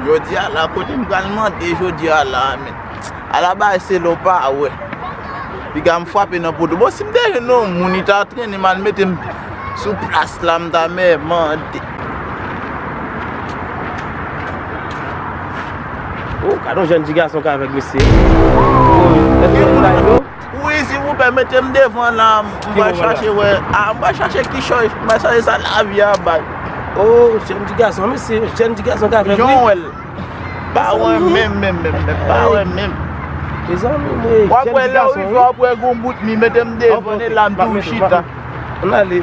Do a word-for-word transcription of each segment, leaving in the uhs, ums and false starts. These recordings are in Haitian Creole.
Jodi a la, kote m pral mande jodi a la, men. Ala bagay se lè w pa wè. Piga m frape nan poto. Bon, si m te jwenn yon moun, li ta trennen m al mete m sou plas la, m ta mè mande. Oh, gad yon jèn ti gason k avèk mesye. Oh, èske moun sa yo? Wi, silvouplè, mete m devan la. M pral chache, wè. Ah, m pral chache kichòy. M pral chache sa lavi a bay. Oh, jèn ti gason, mesye. Jèn ti gason k avèk, wi. Jan w wè l. Pa wè menm, menm, menm, menm. Pa wè menm. Mezanmi, mwen, w ap wè lè w rive, w ap wè gon bout mi, mete m devan, e la m tou chita. Ann ale.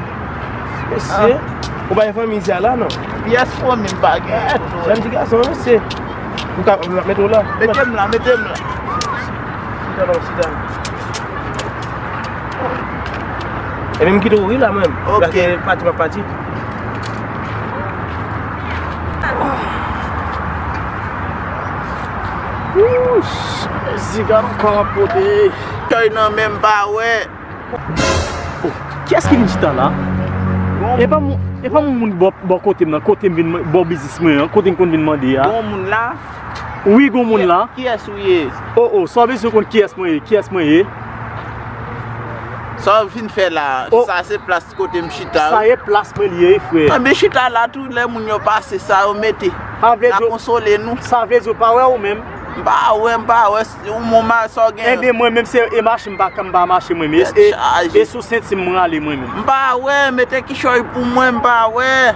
Mesye, ou pa gen fanmi isi a la, non? Pyès fanmi m pa gen. Jèn ti gason, mesye. Ou ka, m ap mete w la. Mete m la, mete m la. Chita la, chita la. Ebyen, m kite w ri la, mwen. Ok. Paske pati pa pati. Wouch! Jezi, gad yon kòman pote. Kèy nan men m pa wè. Oh, kiyès ki vin chita la? E pa moun, e pa moun bò, bò kote m nan, kote m vin, bò biznis mwen an, kote m konn vin mande a. Gon moun la? Wi, gon moun la. Kiyès ou ye? Oh, oh, sa w bezwen konn kiyès mwen ye, kiyès mwen ye? Sa w vin fè la? Oh. Sa se plas kote m chita, wi. Sa e plas mwen li ye, frè. Anben chita la tou, lè moun yo pase, sa yo mete. Sa vle di, konsole nou. Sa vle di w pa wè ou menm? M pa wè, m pa wè, ou mon mal sa w gen. Enben mwen menm se e mache m pa, m pa mache mwen menm. E, e sou senti m m rale mwen menm. M pa wè, mete kichòy pou mwen, m pa wè.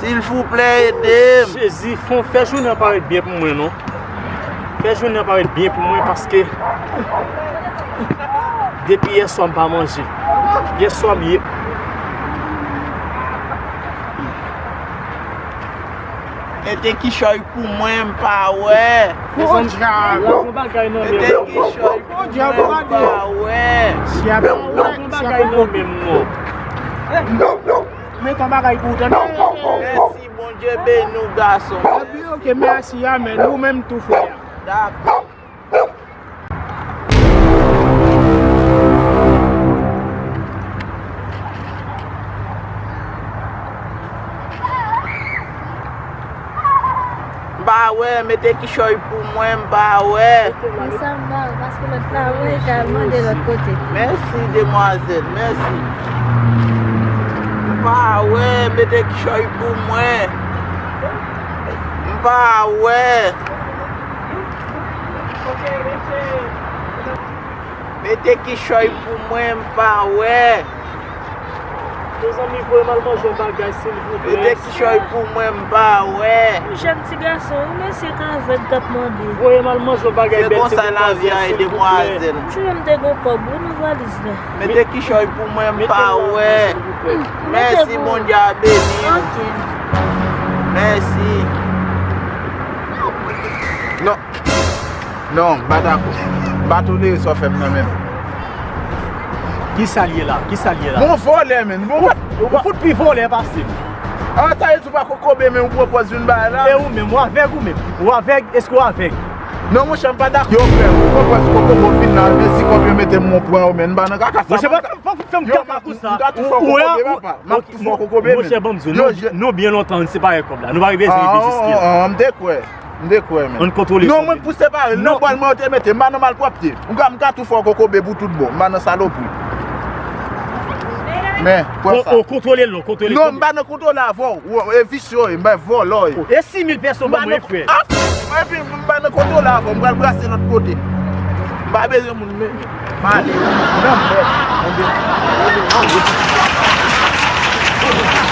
Silvouplè, ede m. Jezi, fè jounen an parèt byen pou mwen, non. Fè jounen an parèt byen pou mwen paske depi yèswa m pa manje. Yèswa m ye. Mete kichòy pou mwen, m pa wè. Mete kichòy pou mwen, m pa wè. Mete kichòy pou mwen, m pa wè. Mete yon bagay pou ou tande. Mèsi, Bondye beni w, gason. Epi, ok, mèsi, amèn. Ou menm tou, frè. Dakò. M pa wè, mete kichòy pou mwen, m pa wè. Men sa m ba ou, paske lòt la, ou egalman de lòt kote. Mèsi, demwazèl, mèsi. M pa wè, mete kichòy pou mwen. M pa wè. Mete kichòy pou mwen, m pa wè. Mezanmi, voye m al manje yon bagay, silvouplè. Mete kichòy pou mwen, m pa wè. Yon jèn ti gason, yon mesye k avèg k ap mande. Voye m al manje yon bagay, bèl ti demwazèl, silvouplè. Se konsa lavi a ye, demwazèl. M jwenn m te gon kòb, wi, nan valiz la. Mete kichòy pou mwen, m pa wè. Mèsi, Bondye a beni w. Ok. Mèsi. Non. Non, m pa dakò. M pa tolere sa w fè m nan menm. Kisa l ye la? Kisa l ye la? Bon vòlè, menn. Bon, ou fout pi vòlè pase m. Ah, sa vle di ou pa kokobe, men ou pran pòz vin bay la? E ou menm, ou avèg ou menm? Ou avèg? Èske ou avèg? Non, monchè, m pa dakò. Yo, frè, ou pran pòz kokobe, ou vin la, mezi kòb yo mete m, mwen pran yo, menn. M pa nan kaka sa. Monchè, pa, pa, pa fè m kaka konsa. M ka tou fè w kokobe, papa. M ap tou fè w kokobe, menn. Monchè, ban m di w, nou, nou byen lontan, nou separe kòb la. Nou pa rive eseye vin jiske la. Ah, ah, ah, m te kwè. M te kwè, menn. Ann kontwole sa. Non, mwen pou separe l, nan bwal mwen yo te mete m, m pa nan malpwòpte. M ka, m ka tou fè w kokobe pou tout bon. M pa nan salopri. Men, pran sa. Ou kontwole l, non, kontwole l. Non, m pa nan kontwole avè w. Ou, e visye w ye, m pa vòlò w ye. E sis mil pèso ban mwen, frè. Ah, epi m pa nan kontwole avè w, m pral brase lòt kote. M pa bezwen moun, men. M ale. Nan mèd.